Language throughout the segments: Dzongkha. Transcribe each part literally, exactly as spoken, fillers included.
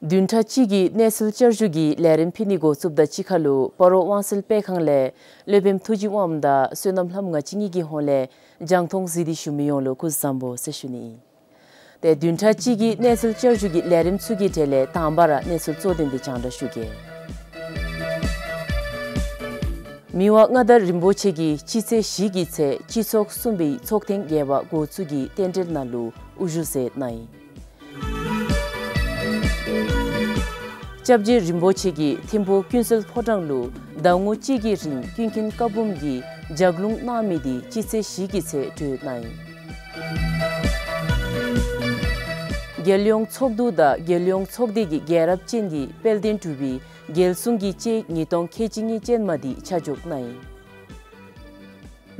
བདུན་ཕྲག་གཅིག་གི་གནས་ཚུལ་བསྐྱར་ཞུ་གི་ལས་རིམ་ཕུལ་ནི་འགོ་བཙུགསཔ་ད་གཅིག་ཁར་ལུ་སྤ་རོ་དབང་སེལ་སྤེལ་ཁང་ལས་སློབ་དཔོནམ་ཐུགས་རྗེ་དབངམོ་དང་བསོད་ནམས་ལྷམོ་ང་བཅས་གཉིས་ཀྱི་ཧོངས་ལས་རྒྱང་མཐོང་གཟིགས་ཏེ་བཞུགས་མི་ཡོངས་ལུ་སྐུ་གཟུགས་བཟང་པོ་ཟེར་ཞུ་ནི་ཨིན། ཏེ་བདུན་ཕྲག་གཅིག་གི་གནས་ཚུལ་བསྐྱར་ཞུ་གི་ལས་རིམ་ཚུ་གི་གྲས་ལས་དང་པ་ར་གནས་ཚུལ་གཙོ་དོན་འདི་རྒྱང་བསྒྲགས་ཞུ་གེ། མི་དབང་མངའ་བདག་རིན་པོ་ཆེ་གིས་སྤྱི་ཚེས་བཞི་གི་ཚེ་སྤྱི་ཚོགས་གསུམ་པའི་ཚོགས་ཐེངས་བརྒྱད་པ་འགོ་བཙུགས་ཀྱི་རྟེན་འབྲེལ་ནང་ལུ་དབུ་བཞུགས་མཛད་གནང་ཡི། སྐྱབས་རྗེ་རིན་པོ་ཆེ་གིས་ཐིམ་ཕུག་ཀུན་གསལ་ཕོ་བྲང་ལུ་ཟླ་ངོ་གཅིག་གི་རིང་ཀུན་མཁྱེན་བཀའ་འབུམ་གྱི་ལྗགས་ལུང་གནང་མི་འདི་སྤྱི་ཚེས་བཞི་གི་ཚེ་གྲོལ་གནང་ཡི། རྒྱལ་ཡོངས་ཚོགས་འདུ་དང་རྒྱལ་ཡོངས་ཚོགས་སྡེ་གི་རྒྱལ་རབས་ཅན་གྱི་དཔལ་ལྡན་འབྲུག་པའི་རྒྱལ་སྲུང་གི་དཔྱད་ཡིག་ཉིས་སྟོང་ཁལ་གཅིག་གཉིས་ཅན་མ་འདི་ཆ་འཇོག་གནང་ཡི།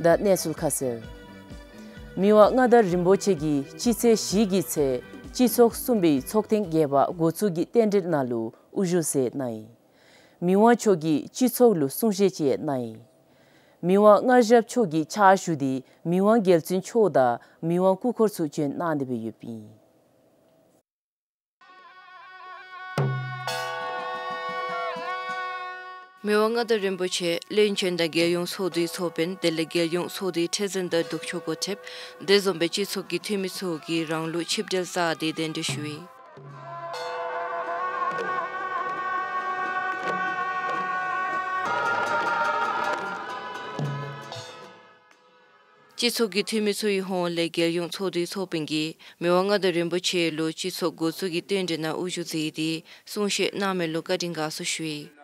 ད་གནས་ཚུལ་ཁ་གསལ། མི་དབང་མངའ་བདག་རིན་པོ་ཆེ་གིས་སྤྱི་ཚེས་བཞི་གི་ཚེ་སྤྱི་ཚོགས་གསུམ་པའི་ཚོགས་ཐེངས་བརྒྱད་པ་འགོ་བཙུགས་ཀྱི་རྟེན་འབྲེལ་ནང་ལུ་དབུ་བཞུགས་མཛད་གནང་ཡི། མི་དབང་མཆོག་གིས་སྤྱི་ཚོགས་ལུ་གསུང་བཤད་ཅིག་གནང་ཡི། མི་དབང་མངའ་ཞབས་མཆོག་གི་ཕྱག་ཞུ་འདི་མི་དབང་རྒྱལ་བཙུན་མཆོག་དང་མི་དབང་སྐུ་འཁོར་ཚུ་བྱོན་གནང་སྟེ་སྦེ་ཡོདཔ་ཨིན། མི་དབང་མངའ་བདག་རིན་པོ་ཆེ་བློན་ཆེན་དང་རྒྱལ་ཡོངས་ཚོགས་འདུའི་ཚོགས་དཔོན་དེ་ལས་རྒྱལ་ཡོངས་ཚོགས་འདུའི་ཁྲི་འཛིན་དང་ལྡོག་ཕྱོགས་འགོ་ཁྲིདཔ་དེ་བཟུམ་སྦེ་སྤྱི་ཚོགས་ཀྱི་འཐུས་མི་ཚུ་གིས་རང་ལུགས་ཆིབས་གྲལ་བཅར་ཏེ་གདན་འདྲེན་ཞུ་ཡི། སྤྱི་ཚོགས་ཀྱི་འཐུས་མི་ཚུ་གི་ཧོངས་ལས་རྒྱལ་ཡོངས་ཚོགས་འདུའི་ཚོགས་དཔོན་གྱིས་མི་དབང་མངའ་བདག་རིན་པོ་ཆེ་ལུ་སྤྱི་ཚོགས་འགོ་བཙུགས་ཀྱི་རྟེན་འབྲེལ་ནང་དབུ་བཞུགས་མཛད་དེ་གསུང་བཤད་གནང་མི་ལུ་བཀའ་དྲིན་དགའ་ཚོར་ཞུ་ཡི།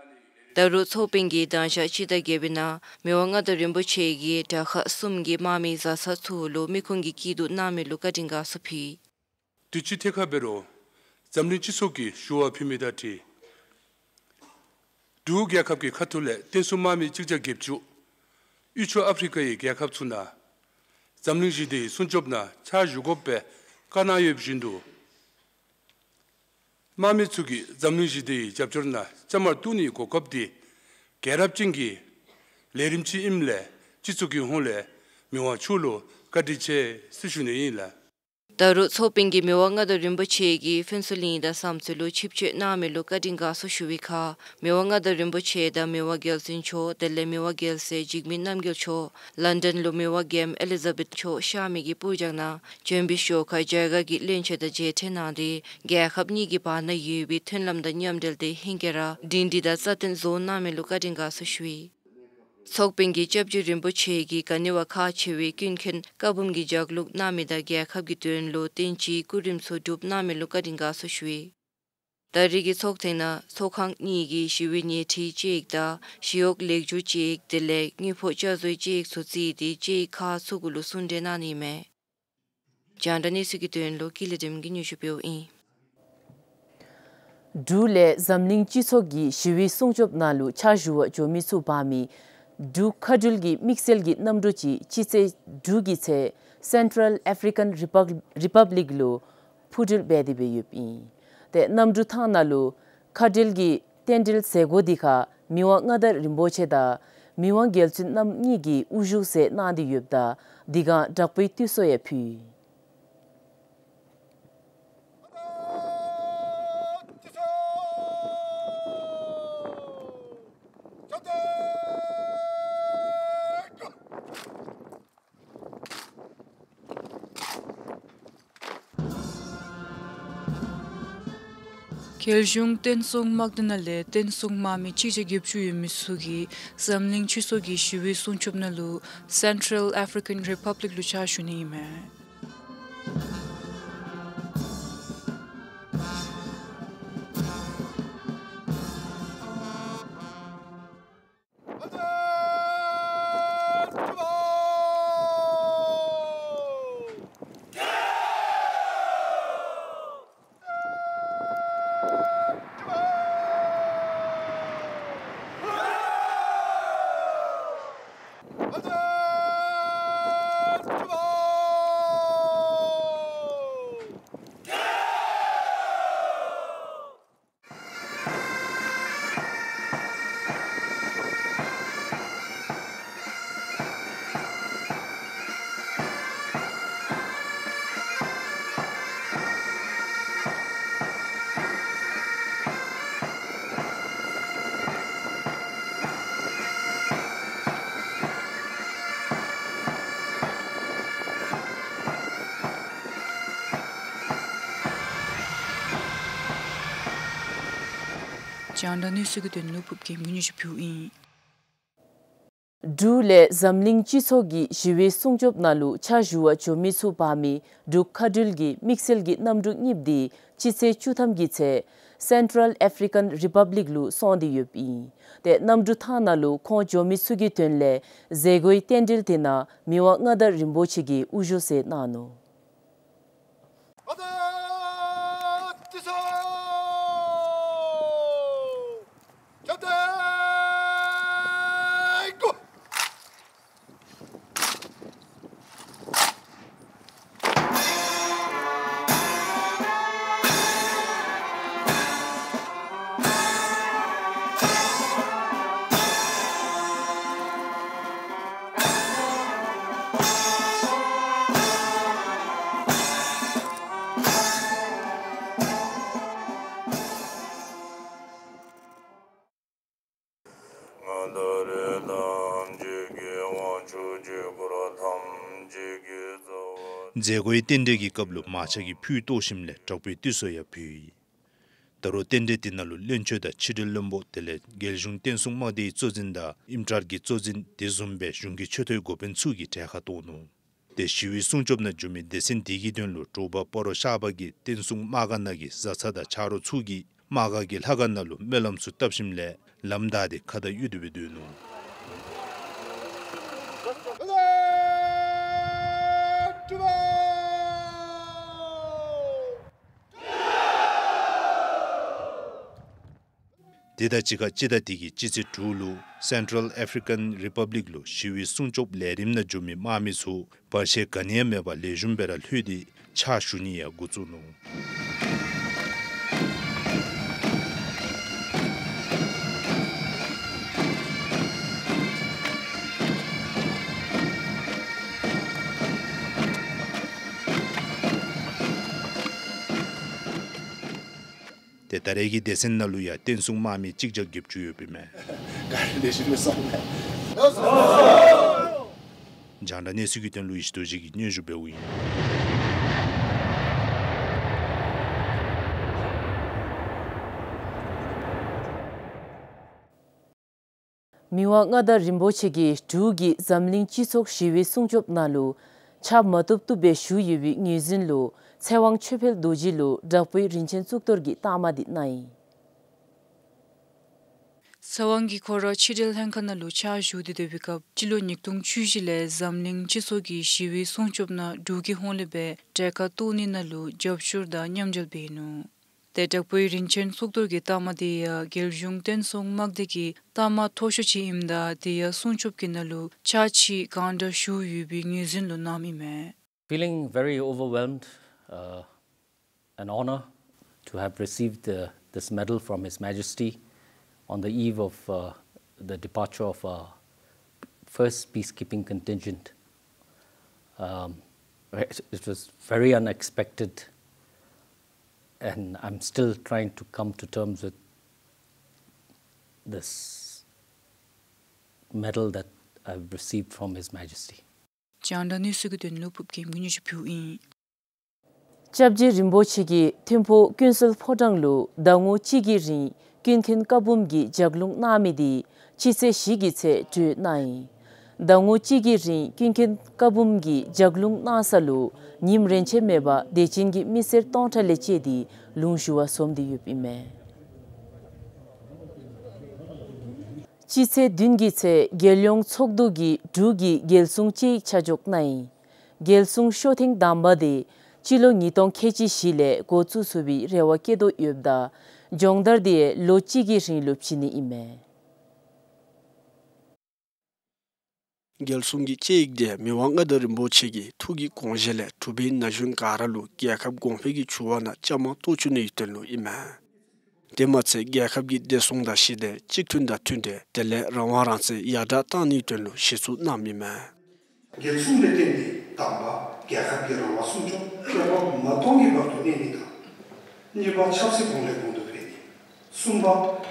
ད་རུང་ཚོགས་དཔོན་གྱིས་དང་ཞག་སྤྱི་ཟླ་བརྒྱད་པའི་ནང་མི་དབང་མངའ་བདག་རིན་པོ་ཆེ་གིས་དྲག་ཁག་གསུམ་གྱི་དམག་མི་བཟའ་ཚང་ཚུ་ལུ་མི་ཁུངས་ཀྱི་སྐྱིད་སྡུག་གནང་མི་ལུ་བཀའ་དྲིན་དགའ་ཚོར་ཕུལ་ཡི། དུས་ཅི་ཐད་ཁར་འབད་རུང་འཛམ་གླིང་སྤྱི་ཚོགས་ཀྱིས་ཞུ་བ་ཕུལ་མི་དང་འཁྲིལ་འབྲུག་རྒྱལ་ཁབ་ཀྱི་ཁ་ཐུག་ལས་བརྟན་སྲུང་དམག་མི་གཅིག་བརྒྱ་བརྒྱད་ཅུ་དབུས་ཕྱོགས་ཨ་ཕི་རི་ཀ་ཡི་རྒྱལ་ཁབ་ཚུ་ནང་འཛམ་གླིང་ཞི་བདེའི་སྲུང་སྐྱོབ་ནང་ཕྱག་ཞུ་དགོཔ་སྦེ་བཀའ་གནང་ཡོདཔ་བཞིན་དུ་དམག་མི་ཚུ་གིས་འཛམ་གླིང་ཞི་བདེའི་རྒྱབ་སྐྱོར་ནང་བཅའ་མར་གཏུགས་ནིའི་གོ་སྐབས་འདི་རྒྱལ་རབས་ཅན་གྱི་ལས་རིམ་ཅིག་ཨིནམ་ལས་སྤྱི་ཚོགས་ཀྱི་ཧོངས་ལས་མི་དབང་མཆོག་ལུ་བཀའ་དྲིན་ཆེ་ཟེར་ཞུ་ནི་ཨིན་ལགས། ད་རུང་ཚོགས་དཔོན་གྱིས་མི་དབང་མངའ་བདག་རིན་པོ་ཆེ་གིས་ཕུན་ཚོགས་གླིང་དང་བསམ་རྩེ་ལུ་ཆིབས་བསྐྱོད་གནང་མི་ལུ་བཀའ་དྲིན་དགའ་ཚོར་ཞུ་བའི་ཁར་མི་དབང་མངའ་བདག་རིན་པོ་ཆེ་དང་མི་དབང་རྒྱལ་བཙུན་མཆོག་དེ་ལས་མི་དབང་རྒྱལ་སྲས་འཇིགས་མེད་རྣམ་རྒྱལ་མཆོག་ལཱན་ཌཱན་ལུ་མི་དབང་རྒྱལམོ་ཨེ་ལི་ཛ་བེཐ་མཆོག་གཤགས་མི་གི་སྤུར་སྦྱང་ནང་བྱོན་པའི་ཞོར་ཁར་རྒྱ་གར་གྱི་བློན་ཆེན་དང་མཇལ་འཕྲད་གནང་སྟེ་རྒྱལ་ཁབ་གཉིས་ཀྱི་བར་ན་ཡོད་པའི་མཐུན་ལམ་དང་མཉམ་འབྲེལ་དེ་ཧེང་སྐལ་ར་སྒྲིང་སྒྲི་དང་རྩ་བརྟན་བཟོ་གནང་མི་ལུ་བཀའ་དྲིན་དགའ་ཚོར་ཞུ་ཡི། ཚོགས་དཔོན་གྱིས་སྐྱབས་རྗེ་རིན་པོ་ཆེ་གིས་ག་ནི་བ་ཁག་ཆེ་བའི་ཀུན་མཁྱེན་བཀའ་འབུམ་གྱི་ལྗགས་ལུང་གནང་མི་དང་རྒྱལ་ཁབ་ཀྱི་དོན་ལུ་བསྟན་སྤྱིའི་སྐུ་རིམ་ཚུ་སྒྲུབ་གནང་མི་ལུ་བཀའ་དྲིན་དགའ་ཚོར་ཞུ་ཡི། ད་རེས་ཀྱི་ཚོགས་ཐེངས་ནང་ཚོགས་ཁང་གཉིས་ཀྱི་ཞི་བའི་ཉེས་ཁྲིའི་དཔྱད་ཡིག་དང་ཞི་གཡོག་ལེགས་བསྒྱུར་དཔྱད་ཡིག་དེ་ལས་དངུལ་ཕོགས་བསྐྱར་བཟོའི་དཔྱད་ཡིག་ཚུ་བརྩིས་ཏེ་དཔྱད་ཡིག་ཁག་ཚུ་གུ་ལུ་གསུང་གྲོས་གནང་ནི་མས། རྒྱང་བསྒྲགས་གནས་ཚུལ་གྱི་དོན་ལུ་ཀུན་ལེགས་སྒྲོལམ་གིས་སྙན་ཞུ་ཕུལཝ་ཨིན། འབྲུག་ལས་འཛམ་གླིང་སྤྱི་ཚོགས་ཀྱི་ཞི་བའི་སྲུང་སྐྱོབ་ནང་ལུ་ཕྱག་ཞུ་བར་འགྱོ་མི་ཚུ་འབག་མི་འབྲུག་མཁའ་འགྲུལ་གྱི་དམིགས་བསལ་གྱི་གནམ་གྲུ་ཅིག་སྤྱི་ཚེས་དྲུག་གི་ཚེ་སེན་ཊཱལ་ཨེཕ་རི་ཀཱན་རི་པབ་རི་པབ་ལིཀ་ལུ་འཕུར་འགྲུལ་འབད་དེ་སྦེ་ཡོདཔ་ཨིན། ཏེ་གནམ་གྲུ་ཐང་ནང་ལུ་མཁའ་འགྲུལ་གྱི་རྟེན་འབྲེལ་མཛད་སྒོ་འདི་ཁར་མི་དབང་མངའ་བདག་རིན་པོ་ཆེ་དང་མི་དབང་རྒྱལ་བཙུན་རྣམ་གཉིས་ཀྱིས་དབུ་བཞུགས་མཛད་གནང་སྟེ་ཡོདཔ་ད་འདི་ཁར་དྲག་པོའི་བཏུད་གསོལ་ཡང་ཕུལ། རྒྱལ་གཞུང་བརྟན་སྲུང་དམག་སྡེ་ནང་ལས་བརྟན་སྲུང་དམག་མི་གཅིག་བརྒྱ་བརྒྱད་ཅུ་ཡོད་མི་ཚུ་གིས་འཛམ་གླིང་སྤྱི་ཚོགས་ཀྱི་ཞི་བའི་སྲུང་སྐྱོབ་ནང་ལུ་སེན་ཊཱལ་ཨེཕ་རི་ཀཱན་རི་པབ་ལིཀ་ལུ་ཕྱག་ཞུ་ནི་ཨིན་མས། རྒྱང་བསྒྲགས་གནས་ཚུལ་གྱི་དོན་ལུ་ཕུབ་རྒྱལ་མགོན་ཉི་ཤུ་ཕུལཝ་ཨིན། འབྲུག་ལས་འཛམ་གླིང་སྤྱི་ཚོགས་ཀྱི་ཞི་བའི་སྲུང་སྐྱོབ་ནང་ལུ་ཕྱག་ཞུ་བར་འགྱོ་མི་ཚུ་འབག་མི་འབྲུག་མཁའ་འགྲུལ་གྱི་དམིགས་བསལ་གྱི་གནམ་གྲུ་གཉིསཔོ་འདི་སྤྱི་ཚེས་བཅུ་ཐམ་གྱི་ཚེ་སེན་ཊཱལ་ཨེཕ་རི་ཀཱན་རི་པབ་ལིཀ་ལུ་སོང་སྟེ་ཡོདཔ་ཨིན། ཏེ་གནམ་གྲུ་ཐང་ནང་ལུ་ཁོང་འགྱོ་མི་ཚུ་གི་དོན་ལས་མཛད་སྒོའི་རྟེན་འབྲེལ་དེ་ནང་མི་དབང་མངའ་བདག་རིན་པོ་ཆེ་གིས་དབུ་བཞུགས་མཛད་གནང་ནུག། མཛད་སྒོའི་རྟེན་འབྲེལ་གྱི་སྐབས་ལུ་མར་ཆག་གི་ཕུད་བཏོག་ཞིནམ་ལས་དྲག་པོའི་བཏུད་གསོལ་ཡང་ཕུལ་ཡི། ད་རུང་རྟེན་འབྲེལ་དེ་ནང་ལུ་བློན་ཆེན་དང་ཕྱི་འབྲེལ་བློན་པོ་དེ་ལས་རྒྱལ་གཞུང་བསྟན་སྲུང་དམག་སྡེའི་གཙོ་འཛིན་དང་ཨིམ་ཊཱལ་གྱི་གཙོ་འཛིན་དེ་བཟུམ་སྦེ་གཞུང་གི་ཆེ་མཐོའི་འགོ་དཔོན་ཚུ་གིས་གྲལ་ཁར་གཏོགས་ནུག། ཏེ་ཞི་བའི་སྲུང་སྐྱོབ་ནང་འགྱོ་མི་སྡེ་ཚན་དེ་གི་དོན་ལུ་དྲོ་པ་སྤ་རོ་ཤར་པ་གི་བསྟན་སྲུང་དམག་སྒར་ནང་གི་བཟའ་ཚང་དང་ཆ་རོགས་ཚུ་གིས་དམག་སྒར་གྱི་ལྷ་ཁང་ནང་ལུ་སྨོན་ལམ་ཚུ་བཏབ་ཞིནམ་ལས་ལམ་བདའ་སྟེ་ཁ་བརྡ་གཡུག་སྟེ་སྦེ་སྡོད་ནུག། དེ་དང་གཅིག་ཁར་སྤྱི་ཟླ་འདི་གི་སྤྱི་ཚེས་དྲུག་ལུ་སེན་ཊཱལ་ཨེཕ་རི་ཀཱན་རི་པབ་ལིཀ་ལུ་ཞི་བའི་སྲུང་སྐྱོབ་ལས་རིམ་ནང་འགྱོ་མི་དམག་མི་ཚུ་བར་ཆད་ག་ནི་ཡང་མེད་པར་ལེགས་ཤོམ་སྦེ་ར་ལྷོད་དེ་ཕྱག་ཞུ་ནི་ཡང་འགོ་བཙུགས་ནུག། ཏེ་ད་རེས་ཀྱི་སྡེ་ཚན་ནང་ལུ་ཡང་བསྟན་སྲུང་དམག་མི་གཅིག་བརྒྱ་བརྒྱད་ཅུ་ཡོདཔ་ཨིན་མས། རྒྱང་བསྒྲགས་གནས་ཚུལ་གྱི་དོན་ལུ་ཡེ་ཤེས་རྡོ་རྗེ་གིས་སྙན་ཞུ་འབདཝ་ཨིན། མི་དབང་མངའ་བདག་རིན་པོ་ཆེ་གིས་འབྲུག་གིས་འཛམ་གླིང་སྤྱི་ཚོགས་ཞི་བའི་སྲུང་སྐྱོབ་ནང་ལུ་ཕྱག་མ་བཏུབ་བཏུབ་སྦེ་ཞུ་ཡོད་པའི་ངོས་འཛིན་ལུ་ཚེ་དབང་ཆོས་འཕེལ་རྡོ་རྗེ་ལུ་དྲག་པོའི་རིན་ཆེན་གཙུག་ཏོར་གྱི་རྟགས་མ་འདི་གནང་ཡི། ཚེ་དབང་གིས་ཁོ་ར་ཕྱི་འབྲེལ་ལྷན་ཁག་ནང་ལུ་ཕྱག་ཞུ་སྟེ་སྡོད་པའི་སྐབས་སྤྱི་ལོ་ཉིས་སྟོང་བཅུ་བཞི་ལས་འཛམ་གླིང་སྤྱི་ཚོགས་ཀྱི་ཞི་བའི་སྲུང་སྐྱོབ་ནང་འབྲུག་གི་ཧོངས་ལས་སྦེ་གྲལ་ཁར་གཏོགས་ནི་ནང་ལུ་རྒྱབ་སྐྱོར་དང་མཉམ་འབྲེལ་འབད་ནུག། ཏེ་དྲག་པོའི་རིན་ཆེན་གཙུག་ཏོར་གྱི་རྟགས་མ་དེ་ཡང་རྒྱལ་གཞུང་བསྟན་སྲུང་དམག་སྡེ་གི་རྟགས་མ་མཐོ་ཤོས་ཅིག་ཨིནམ་ད་དེ་ཡང་སྲུང་སྐྱོབ་ཀྱི་ནང་ལུ་ཕྱག་ཕྱིད་གང་དྲག་ཞུ་ཡོད་པའི་ངོས་འཛིན་ལུ་གནངམ་ཨིན་མས། Feeling very overwhelmed, uh, an honor to have received, uh, this medal from His Majesty on the eve of, uh, the departure of our first peacekeeping contingent. Um, it, it was very unexpected, and I'm still trying to come to terms with this medal that I've received from His Majesty. རྒྱང་བསྒྲགས་གནས་ཚུལ་གྱི་དོན་ལུ་ཕུབ་རྒྱལ་མགོན་ཉི་ཤུ་ཕུལཝ་ཨིན། སྐྱབས་རྗེ་རིན་པོ་ཆེ་གིས་ཐིམ་ཕུག་ཀུན་གསལ་ཕོ་བྲང་ལུ་ཟླ་ངོ་གཅིག་གི་རིང་ཀུན་མཁྱེན་བཀའ་འབུམ་གྱི་ལྗགས་ལུང་གནང་མི་དེ་སྤྱི་ཚེས་བཞི་གི་ཚེ་གྲོལ་གནང་ཡི། ཟླ་ངོ་གཅིག་གི་རིང་ཀུན་མཁྱེན་བཀའ་འབུམ་གྱི་ལྗགས་ལུང་གནང་ས་ལུ་ཉིནམ་རེ་ཆད་མེད་པར་དད་ཅན་གྱི་མི་སེར་སྟོང་ཕྲག་ལས་བཅད་དེ་ལུང་ཞུ་བར་འཛོམས་ཏེ་ཡོདཔ་ཨིན་མས། སྤྱི་ཚེས་བདུན་གྱི་ཚེ་རྒྱལ་ཡོངས་ཚོགས་འདུ་གིས་འབྲུག་གི་རྒྱལ་སྲུང་དཔྱད་ཡིག་ཆ་འཇོག་གནང་ཡི། རྒྱལ་སྲུང་ཤོ་ཐེངས་དང་པ་དེ་སྤྱི་ལོ་ཉིས་སྟོང་ཁལ་གཅིག་བཞི་ལས་འགོ་བཙུགས་ཚུགས་པའི་རེ་བ་བསྐྱེད་དོ་ཡོདཔ་ད་སྦྱོང་བརྡར་དེ་ལོ་གཅིག་གི་རིང་ལུ་བྱིན་ནི་ཨིན་མས། རྒྱལ་སྲུང་གི་དཔྱད་ཡིག་དེ་མི་དབང་མངའ་བདག་རིན་པོ་ཆེ་གི་ཐུགས་ཀྱི་དགོངས་བཞེད་ལས་གྲུབ་པའི་ན་གཞོན་ག་ར་ལུ་རྒྱལ་ཁབ་གོང་འཕེལ་གྱི་ཕྱོགས་ནང་བཅའ་མར་གཏོགས་བཅུག་ནིའི་དོན་ལུ་ཨིན་མས། དེ་མ་ཚད་རྒྱལ་ཁབ་ཀྱི་བདེ་སྲུང་དང་ཞི་བདེ་གཅིག་མཐུན་དང་མཐུན་འབྲེལ་དེ་ལས་རང་དབང་རང་བཙན་ཡར་དྲག་གཏང་ནིའི་དོན་ལུ་གཞི་བཙུགས་གནངམ་ཨིན་མས། རྒྱལ་སྲུང་ལས་བརྟེན་ཏེ་དང་པ་རྒྱལ་ཁབ་ཀྱི་རང་དབང་སྲུང་སྐྱོབ་ཁྱབ་པ་མ་སྟོངས་ཀྱི་བར་དུ་གནས་ནི་དང་། གཉིས་པ་ཆབ་སྲིད་གོང་ལས་གོང་དུ་འཕེལ་ནི། གསུམ་པ་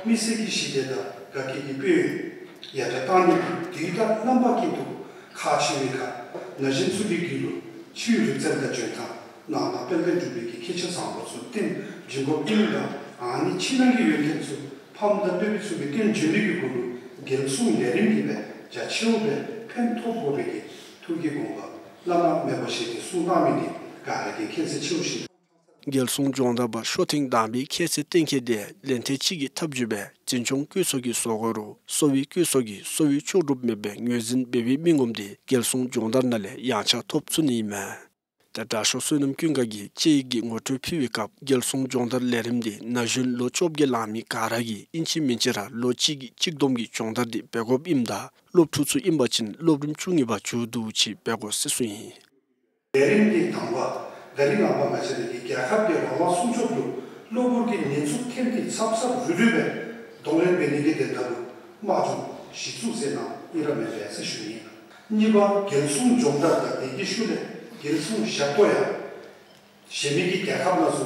མི་སེར་གྱི་ཞི་བདེ་དང་དགའ་སྐྱིད་ཀྱི་དཔལ་ཡོན་ཡར་དྲག་གཏང་ནི་དང་དུས་དང་རྣམ་པ་ཀུན་ཏུ་ཁག་ཆེ་བའི་ཁར་ན་གཞོན་ཚུ་གི་རྒྱུད་ལུ་ཆོས་རིག་རྩལ་དང་འཇོན་ཐང་ནང་ན་དཔལ་ལྡན་འབྲུག་པའི་གི་ཁྱད་ཆོས་བཟང་པོ་ཚུ་བསྟན་འབྱུང་དགོཔ་ཨིནམ་ད་ཨ་ནི་ཕྱི་ནང་གི་ཡོན་ཏན་ཚུ་ ཕམ་དང་བསྟོད་པའི་ཚུལ་གྱིས་བསྟན་བྱོན་པའི་གི་གུ་ལུ་རྒྱལ་སྲུང་ལས་རིམ་གྱིས་སྦེ་རྒྱ་ཆེཝ་སྦེ་ཕན་ཐོགས་དགོ་པའི་གི་ཐུགས་ཀྱི་དགོངས་པ་བླ་ན་མེད་པ་ཞིག་གིས་གསུངས་གནང་མི་འདི་ག་ར་གིས་མཁྱེན་གསལ་ཆེཝ་ཨིན། རྒྱལ་སྲུང་སྦྱོང་བརྡར་པ་ཤོ་ཐེངས་དང་པའི་ཁྱད་ཚད་གཏན་འཁེལ་འདི་ལན་ཐེངས་གཅིག་གི་ཐབས་བྱུས་སྦེ་འཛིན་སྐྱོང་བཀོད་ཚོགས་ཀྱི་བཟོ་བཀོད་རུ་གསོ་བའི་བཀོད་ཚོགས་ཀྱིས་གསོ་བའི་ལྕོགས་གྲུབ་མེད་པའི་ངོས་འཛིན་འབད་བའི་མི་ངོམ་འདི་རྒྱལ་སྲུང་སྦྱོང་བརྡར་ནང་ལས་ཡངས་ཆག་ཐོབ་ཚུགས་ནི་ཨིན་མས། ཏེ་དྲག་ཤོས་བསོད་ནམས་ཀུན་དགའ་གིས་དཔྱད་ཡིག་འདི་ངོ་སྤྲོད་ཕུལ་བའི་སྐབས་རྒྱལ་སྲུང་སྦྱོང་བརྡར་ལས་རིམ་འདི་ན་གཞོན་ལོ་བཅོ་བརྒྱད་ལང་མི་ག་ར་གིས་ཨིན་ཅི་མིན་ཅི་ར་ལོ་གཅིག་གི་གཅིག་བསྡོམས་ཀྱི་སྦྱོང་བརྡར་འདི་འབད་དགོཔ་ཨིནམ་ད་སློབ་ཕྲུག་ཚུ་ཨིན་པ་ཅིན་སློབ་རིམ་བཅུ་གཉིས་པ་མཇུག་བསྡུཝ་ཅིག་འབད་དགོ་ཟེར་གསུངས་ཡི། ལས་རིམ་འདི་དང་པ་ད་རིས་ནངས་པ་ང་བཅས་རའི་གི་རྒྱལ་ཁབ་འདི་རང་དབང་སྲུང་སྐྱོབ་ལུ་གློ་བུར་གྱི་ཉེན་ཚབས་ཐོན་ཏེ་ཚབ་ཚབ་རུལ་རུལ་སྦེ་གདོང་ལེན་འབད་ནི་གི་དོན་དག་ལུ་དམག་སྦྱོང་གཞི་བཙུགས་ཟེར་ན་ཨིན་ར་མེན་པས་ཟེར་ཞུ་ནི་ཨིན། གཉིས་པ་རྒྱལ་སྲུང་སྦྱོང་བརྡར་དང་དེ་གི་ཤུལ་ལས་རྒྱལ་སྲུང་ཞབས་ཏོག་ཡང་གཞན་མི་གི་རྒྱལ་ཁབ་ནང་ཚུ་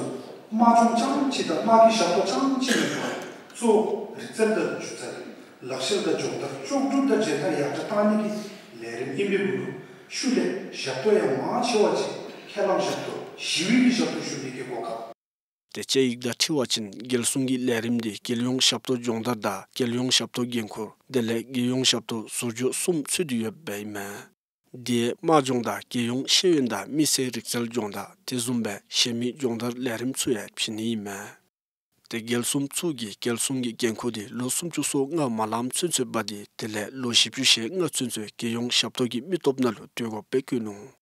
དམག་སྦྱོང་རྐྱངམ་ཅིག་དང་དམག་གི་ཞབས་ཏོག་རྐྱངམ་ཅིག་མེན་པར་གཙོ་བོ་རིག་རྩལ་དང་སྒྱུ་རྩལ་ལག་ཤེས་དང་སྦྱོང་བརྡར་ལྕོགས་གྲུབ་དང་མཇལ་ཐང་ཡར་དྲག་གཏང་ནི་གི་ལས་རིམ་ཨིན་པའི་གུ་ལུ་ཤུལ་ལས་ཞབས་ཏོག་ཡང་མང་ཆེ་བ་ཅིག་ཁས་བླངས་ཞབས་ཏོག་ཞི་བའི་གི་ཞབས་ཏོག་ཞུ་ནི་གི་གོ་སྐབས། ཏེ་དཔྱད་ཡིག་དང་འཁྲིལ་བ་ཅིན་རྒྱལ་སྲུང་གི་ལས་རིམ་འདི་རྒྱལ་ཡོངས་ཞབས་ཏོག་སྦྱོང་བརྡར་དང་རྒྱལ་ཡོངས་ཞབས་ཏོག་འགན་ཁུར་དེ་ལས་རྒྱལ་ཡོངས་ཞབས་ཏོག་ཟུར་འཇོག་གསུམ་ཚུད་དེ་ཡོདཔ་ཨིན་མས། དེ་དམག་སྦྱོང་དང་རྒྱལ་ཡོངས་ཤེས་ཡོན་དང་མི་སེར་རིག་རྩལ་སྦྱོང་བརྡར་དེ་བཟུམ་སྦེ་གཞན་མི་སྦྱོང་བརྡར་ལས་རིམ་ཚུ་ཡང་བྱིན་ནི་ཨིན་མས། ཏེ་རྒྱལ་སྲུང་ཚུ་གིས་རྒྱལ་སྲུང་གི་འགན་ཁུར་འདི་ལོ་སུམ་ཅུ་སོ་ལྔ་མ་ལངམ་ཚུན་ཚོད་འབག་སྟེ་དེ་ལས་ལོ་བཞི་བཅུ་ཞེ་ལྔ་ཚུན་ཚོད་རྒྱལ་ཡོངས་ཞབས་ཏོག་གི་མི་སྟོབས་ནང་ལུ་སྡོད་དགོཔ་སྦེ་བཀོད་ནུག།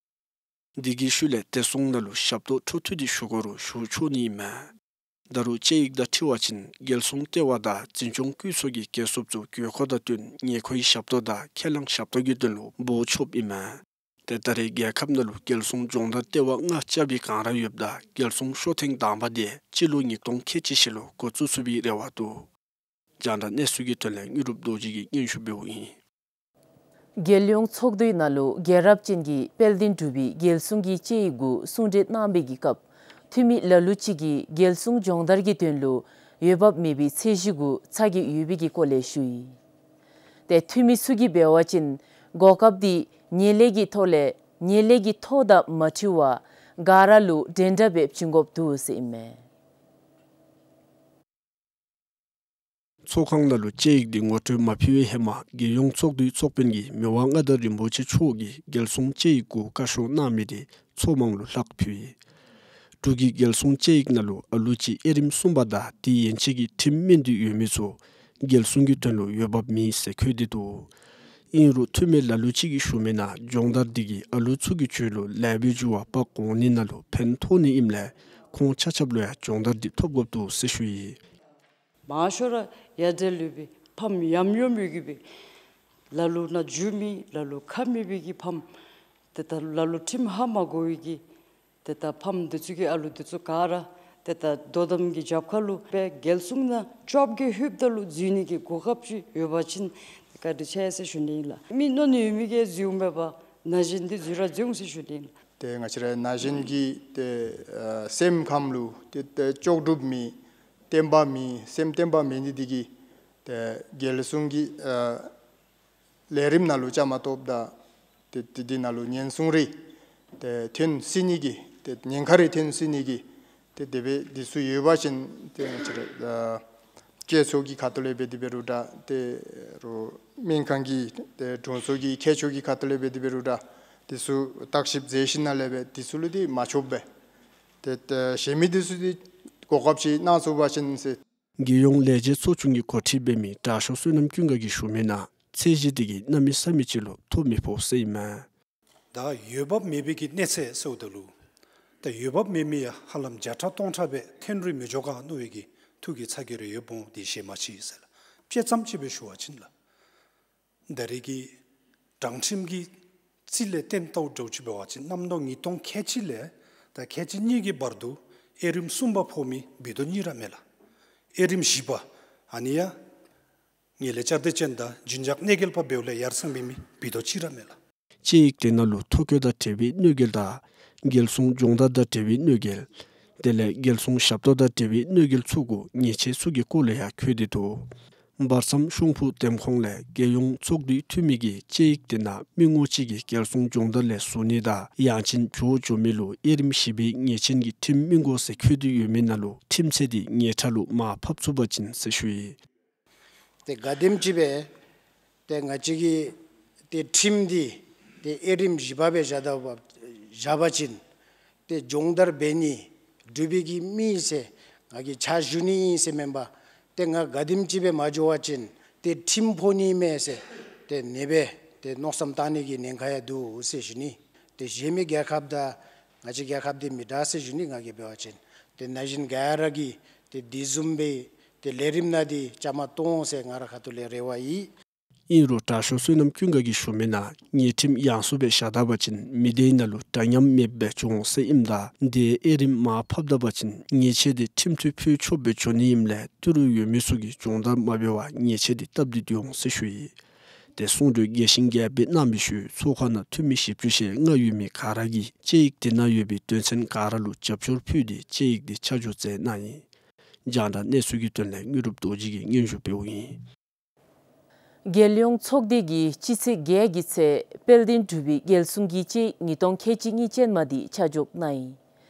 དེ་གི་ཤུལ་ལས་བདེ་སྲུང་ནང་ལུ་ཞབས་ཏོག་འཕྲོ་མཐུད་དེ་ཞུ་དགོ་རུང་ཞུ་ཆོག་ནི་ཨིན་མས། ད་རུང་དཔྱད་ཡིག་དང་འཁྲིལ་བ་ཅིན་རྒྱལ་སྲུང་ལྟེ་བ་དང་འཛིན་སྐྱོང་བཀོད་ཚོགས་ཀྱི་རྒྱལ་སྲུངཔ་ཚུ་དགོས་མཁོ་དང་བསྟུན་ཉེ་མཁོའི་ཞབས་ཏོག་དང་ཁས་བླངས་ཞབས་ཏོག་གི་དོན་ལུ་འབོ་ཆོགཔ་ཨིན་མས། ཏེ་ད་རེས་རྒྱལ་ཁབ་ནང་ལུ་རྒྱལ་སྲུང་སྦྱོང་བརྡར་ལྟེ་བ་ལྔ་རྐྱབ་པའི་བསྒང་ར་ཡོདཔ་ད་རྒྱལ་སྲུང་ཤོ་ཐེངས་དང་པ་འདི་སྤྱི་ལོ་ཉིས་སྟོང་ཁལ་གཅིག་བཞི་ལུ་འགོ་བཙུགས་ཚུགས་པའི་རེ་བ་འདུག། རྒྱང་བསྒྲགས་གནས་ཚུལ་གྱི་དོན་ལས་དངོས་གྲུབ་རྡོ་རྗེ་གིས་སྙན་ཞུ་འབདཝ་ཨིན། རྒྱལ་ཡོངས་ཚོགས་འདུའི་ནང་ལུ་རྒྱལ་རབས་ཅན་གྱི་དཔལ་ལྡན་འབྲུག་པའི་རྒྱལ་སྲུང་གི་དཔྱད་ཡིག་གུ་གསུང་གྲོས་གནང་བའི་གི་སྐབས་འཐུས་མི་ལ་ལུ་ཅིག་གིས་རྒྱལ་སྲུང་སྦྱོང་བརྡར་གྱི་དོན་ལུ་འོས་འབབ་མེད་པའི་ཚད་གཞི་གུ་ཚ་གྱང་ཡོད་པའི་གི་སྐོར་ལས་ཞུ་ཡི། ཏེ་འཐུས་མི་ཚུ་གིས་འབད་བ་ཅིན་གོ་སྐབས་འདི་ངན་ལྷད་ཀྱི་ཐོག་ལས་ངན་ལྷད་ཀྱི་ཐོག་དང་མ་འཁྲིལ་བར་ག་ར་ལུ་འདྲན་འདྲ་སྦེ་བྱིན་དགོཔ་འདུག་ཟེར་ཨིན་མས། ཚོགས་ཁང་ནང་ལུ་དཔྱད་ཡིག་འདི་ངོ་སྤྲོད་མ་ཕུལ་བའི་ཧེ་མ་རྒྱལ་ཡོངས་ཚོགས་འདུའི་ཚོགས་དཔོན་གྱིས་མི་དབང་མངའ་བདག་རིན་པོ་ཆེ་མཆོག་གིས་རྒྱལ་སྲུང་དཔྱད་ཡིག་གུ་བཀའ་ཤོག་གནང་མི་འདི་ཚོགས་མང་ལུ་ལྷག་ཕུལ་ཡི། འབྲུག་གི་རྒྱལ་སྲུང་དཔྱད་ཡིག་ནང་ལུ་ཨ་ལུ་ཅིག་དབྱེ་རིམ་གསུམ་པ་དང་དེ་ཡན་ཆད་ཀྱི་ཁྲིམས་སྨིན་འདོད་ཡོད་མི་ཚུ་རྒྱལ་སྲུང་གི་དོན་ལུ་འོས་འབབ་མེད་ཟེར་འཁོད་དེ་འདུག། ཨིན་རུང་འཐུས་མི་ལ་ལུ་ཅིག་གིས་ཞུ་མི་ནང་སྦྱོང་བརྡར་འདི་གིས་ཨ་ལུ་ཚུ་གི་རྒྱུད་ལུ་ལེགས་པའི་འགྱུར་བ་འབག་འོང་ནི་ནང་ལུ་ཕན་ཐོགས་ནི་ཨིནམ་ལས་ཁོང་ཆ་ཁྱབ་ལུ་ཡང་སྦྱོང་བརྡར་འདི་ཐོབ་དགོཔ་འདུག་ཟེར་ཞུ་ཡི། མང་ཤོས་ར་ཡ་བྲལ་ཡོད་པའི་ཕམ་ཡམ་ཡོམ་ཡོད་པའི་གི་སྦེ་ལ་ལུ་ནང་འགྱོ་མི་ལ་ལུ་ཁ་མེད་པའི་གི་ཕམ་ཏེ་ད་ལ་ལུ་ཁྲིམས་ཧ་མ་གོ་བའི་གི་ཏེ་ད་ཕམ་འདི་ཚུ་གི་ཨ་ལུ་འདི་ཚུ་ག་ར་ཏེ་ད་དོ་དམ་གྱི་རྒྱབ་ཁ་ལུ་སྦེ་རྒྱལ་སྲུང་ནང་བཅོ་བརྒྱད་ལྷོདཔ་ད་ལུ་འཛུལ་ནི་གི་གོ་སྐབས་ཅིག་ཡོད་པ་ཅིན་ཏེ་བཀའ་དྲིན་ཆེ་ཟེར་ཞུ་ནི་ཨིན་ལགས། མི་གནོད་ནི་ཡོད་མི་གིས་འཛུལཝ་མེན་པར་ན་གཞོན་འདི་འཛུལ་ར་འཛུལ་འོང་ཟེར་ཞུ་ནི་ཨིན་ལགས། ཏེ་ང་བཅས་ར་ན་གཞོན་གྱི་ཏེ་ཨ་སེམས་ཁམས་ལུ་ཏེ་ཏེ་ལྕོགས་གྲུབ་མེད། བརྟན་པ་མེད། སེམས་བརྟན་པ་མེད་ནི་འདི་གིས་ཏེ་རྒྱལ་སྲུང་གི་ཨ་ལས་རིམ་ནང་ལུ་བཅའ་མར་གཏོགསཔ་ད་ཏེ་ཏེ་འདི་ནང་ལུ་ཉེན་སྲུང་རེ་ཏེ་ཐོན་སྲིད་ནི་གི་ཏེ་ཉེན་ཁ་རེ་ཐོན་སྲིད་ནི་གི་ཏེ་དེ་སྦེ་འདི་ཚུ་ཡོད་པ་ཅིན་ཏེ་ང་བཅས་ར་ཨ་བཅའ་ཚོགས་ཀྱི་ཁ་ཐུག་ལས་འབད་དེ་འབད་རུང་འདྲ་ཏེ་རུང་སྨན་ཁང་གི་ཏེ་དྲུང་འཚོ་གི་མཁས་མཆོག་གི་ཁ་ཐུག་ལས་འབད་དེ་འབད་རུང་འདྲ་འདི་ཚུ་བརྟག་ཞིབ་མཛད་ཞིནམ་ལས་འབད་འདི་ཚུ་ལུ་འདི་མ་ཆོགཔ་སྦེ་ཏེ་ཏེ་གཞན་མི་འདི་ཚུ་འདི་གོ་སྐབས་ཅིག་གནང་ཚུགས་པ་ཅིན་ཟེར། རྒྱལ་ཡོངས་ལས་བྱེད་ཚོགས་ཆུང་གི་འགོ་ཁྲིདཔ་འབད་མི་དྲག་ཤོས་བསོད་ནམས་ཀུན་དགའ་གིས་ཞུ་མི་ནང་ཚད་གཞི་འདི་གིས་གནམ་མེད་ས་མེད་ཅིག་ལུ་མཐོ་མི་ཕོག་ཟེར་ཨིན་མས། ད་འོས་འབབ་མེད་པའི་གི་གནས་ཚད་ཟེརཝ་ད་ལུ་ད་འོས་འབབ་མེད་མི་ཡང་ཧ་ལམ་བརྒྱ་ཕྲག་སྟོང་ཕྲག་སྦེ་ཐོན་རུང་མི་འགྱོ་ག་མནོ་བའི་གི་ཐུགས་ཀྱི་ཚ་གྱང་རེ་ཡོདཔ་འོང་། དེ་ཤེས་མ་ཅི་ཟེར་ལགས། དཔྱེ་ཙམ་ཅིག་སྦེ་ཞུ་བ་ཅིན་ལགས། ད་རེས་ཀྱི་དྲང་ཁྲིམས་ཀྱི་རྩིས་ལས་བཏོན་བལྟཝ་འདྲཝ་ཅིག་འབད་བ་ཅིན་གནམ་ལོ་ཉིས་སྟོང་ཁལ་གཅིག་ལས་ད་ཁལ་གཅིག་གཉིས་ཀྱི་བར་དུ་དབྱེ་རིམ་གསུམ་པ་ཕོག་མི་བི་དོ་གཉིས་ར་མས་ལགས། དབྱེ་རིམ་བཞི་པ་ཨ་ནི་ཡང་ངན་ལྷད་བསྐྱར་ཟློས་ཅན་དང་རྒྱུན་འཇགས་གནོད་འགེལ་པ་འབདཝ་ལས་ཡར་སེང་འབད་མི་བི་དོ་གཅིག་ར་མས་ལགས། དཔྱད་ཡིག་དེ་ནང་ལུ་ཐོ་བཀོད་དང་འབྲེལ་བའི་གནོད་འགེལ་དང་རྒྱལ་སྲུང་སྦྱོང་བརྡར་དང་འབྲེལ་བའི་གནོད་འགེལ་དེ་ལས་རྒྱལ་སྲུང་ཞབས་ཏོག་དང་འབྲེལ་བའི་གནོད་འགེལ་ཚུ་གུ་ཉེས་ཆད་ཚུ་གི་སྐོར་ལས་ཡང་འཁོད་དེ་འདུག། བར་མཚམས་ཤོང་ཕུག་འདེམས་ཁོངས་ལས་རྒྱལ་ཡོངས་ཚོགས་འདུའི་འཐུས་མི་གིས་དཔྱད་ཡིག་དེ་ནང་མི་ངོམ་ཅིག་གིས་རྒྱལ་སྲུང་སྦྱོང་བརྡར་ལས་ཟུར་ནི་དང་ཡང་ཅིན་འགྱོ་འགྱོ་མི་ལུ་དབྱེ་རིམ་བཞི་པའི་ཉེས་ཅན་གྱི་ཁྲིམས་མི་དགོ་ཟེར་འཁོད་དེ་ཡོད་མི་ནང་ལུ་ཁྲིམས་ཚད་འདི་ཉེ་ཕྲ་ལུ་མར་ཕབ་ཚུགས་པ་ཅིན་ཟེར་ཞུ་ཡི། ཏེ་ག་དེམ་ཅིག་སྦེ་ཏེ་ང་བཅས་ཀྱི་ཏེ་ཁྲིམས་འདི་ཏེ་དབྱེ་རིམ་བཞི་པ་སྦེ་བཞག་ད་བཞག་པ་ཅིན་ཏེ་སྦྱོང་བརྡར་འབད་ནི་འབྲུག་པའི་གི་མི་ཨིན་ཟེར་ང་གིས་ཕྱག་ཞུ་ནི་ཨིན་ཟེར་མེན་པར་ཏེ་ང་ག་དེམ་ཅིག་སྦེ་མ་འགྱོ་བ་ཅིན་ཏེ་ཁྲིམས་ཕོག་ནི་མས་ཟེར་ཏེ་ཨ་ནེ་སྦེ་ཏེ་མནོ་བསམ་བཏང་ནི་གི་ཉེན་ཁ་ཡང་འདུག་ཟེར་ཞུ་ནི། ཏེ་གཞན་མི་རྒྱལ་ཁབ་དང་ང་བཅས་རྒྱལ་ཁབ་འདི་མི་འདྲ་ཟེར་ཞུ་ནི། ང་གིས་འབད་བ་ཅིན་ཏེ་ན་གཞོན་ག་ར་གིས་ཏེ་དེ་བཟུམ་སྦེ་ཏེ་ལས་རིམ་ནང་འདི་བཅའ་མར་གཏོགས་འོང་ཟེར་ང་རའི་ཁ་ཐུག་ལས་རེ་བ་ཡོད། ཨིན་རུང་དྲག་ཤོས་བསོད་ནམས་ཀུན་དགའ་གིས་ཞུ་མི་ནང་ཉེས་ཁྲིམས་ཡངས་སུ་སྦེ་བཞག་ད་པ་ཅིན་མི་སྡེའི་ནང་ལུ་འདྲ་མཉམ་མེདཔ་སྦེ་འགྱོ་འོང་ཟེར་ཨིནམ་ད་ཏེ་དབྱེ་རིམ་མར་ཕབ་ད་པ་ཅིན་ཉེས་ཆད་འདི་ཁྲིམས་མཐུན་ཕུལ་ཆོགཔ་སྦེ་འགྱོ་ནི་ཨིནམ་ལས་ཏི་རུ་ཡོད་མི་ཚུ་གིས་སྦྱོང་བརྡར་མ་འབད་བར་ཉེས་ཆད་འདི་བཏབ་སྟེ་སྡོད་འོང་ཟེར་ཞུ་ཡི། ཏེ་གསུང་གྲོས་རྒྱས་ཤིང་རྒྱསཔ་སྦེ་གནང་བའི་ཤུལ་ཚོགས་ཁང་ནང་འཐུས་མི་བཞི་བཅུ་ཞེ་ལྔ་ཡོད་མི་ག་ར་གིས་དཔྱད་ཡིག་དེ་ནང་ཡོད་པའི་དོན་ཚན་ག་ར་ལུ་རྒྱབ་སྐྱོར་ཕུལ་ཏེ་དཔྱད་ཡིག་དེ་ཆ་འཇོག་མཛད་གནང་ཡི། རྒྱང་བསྒྲགས་གནས་ཚུལ་གྱི་དོན་ལས་དངོས་གྲུབ་རྡོ་རྗེ་གིས་སྙན་ཞུ་འབདཝ་ཨིན། རྒྱལ་ཡོངས་ཚོགས་སྡེ་གིས་སྤྱི་ཚེས་བརྒྱད་ཀྱི་ཚེ་དཔལ་ལྡན་འབྲུག་པའི་རྒྱལ་སྲུང་གི་དཔྱད་ཡིག་ཉིས་སྟོང་ཁལ་གཅིག་གཉིས་ཅན་མ་དེ་ཆ་འཇོག་གནང་ཡི།